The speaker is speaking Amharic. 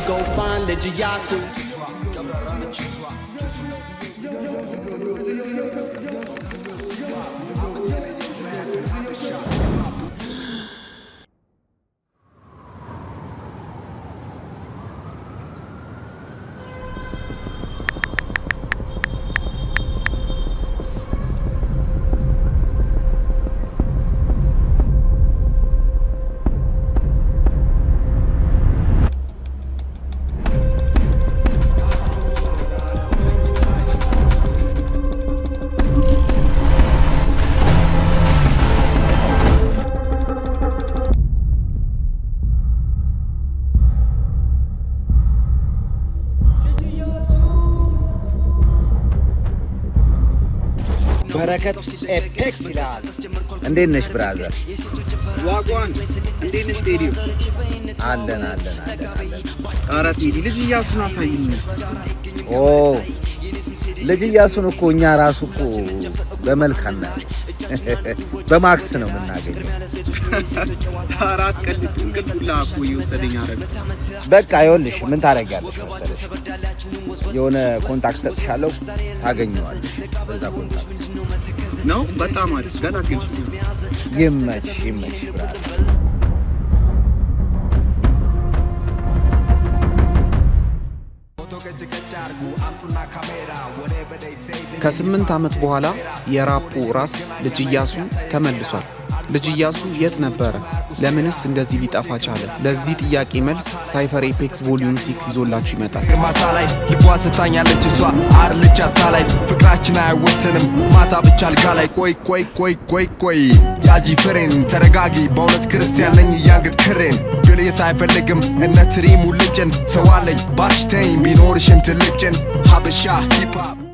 Go find ልጅ ኢያሱ. በረከት ኤፔክስ ይላል። እንዴት ነሽ brother? Wagwan፣ እንዴት ነሽ ቴዲ? አለን አለን አለን አለን። ኧረ ቴዲ፣ ልጅ እያሱን አሳይኝ። ኦ፣ ልጅ እያሱን እኮ እኛ ራሱ እኮ በመልክ አናየው፣ በማክስ ነው የምናገኘው። ኧረ አትቀልድ፣ እንቅልፍ ሁላ እኮ እየወሰደኝ አደረገ። በቃ ይኸውልሽ ምን ታደርጊያለሽ መሰለሽ፣ የሆነ contact ሰጥሻለሁ፣ ታገኘዋለሽ በዛ contact። ነው፣ በጣም አሪፍ፣ ገላገልሽ። ይመችሽ ይመችሽ brother። ከ8 ዓመት በኋላ የራፑ ራስ ልጅ ኢያሱ ተመልሷል። ልጅ ኢያሱ የት ነበረ? ለምንስ እንደዚህ ሊጠፋ ቻለ? ለዚህ ጥያቄ መልስ Cypher Apex Volume 6 ይዞላችሁ ይመጣል። ማታ ላይ ልቧ ስታኛለች፣ እሷ አርልቻ ላይ ፍቅራችን አይወሰንም ማታ ብቻ አልጋ ላይ። ቆይ ቆይ ቆይ ቆይ ቆይ፣ ያጂ ፍሬን፣ ተረጋጊ። በእውነት ክርስቲያን ነኝ፣ እያንግት ክሬን ግልየስ አይፈልግም እነ ትሪ ሙልጭን። ሰው አለኝ ባሽተኝ ቢኖርሽም ትልጭን። ሀበሻ hip hop.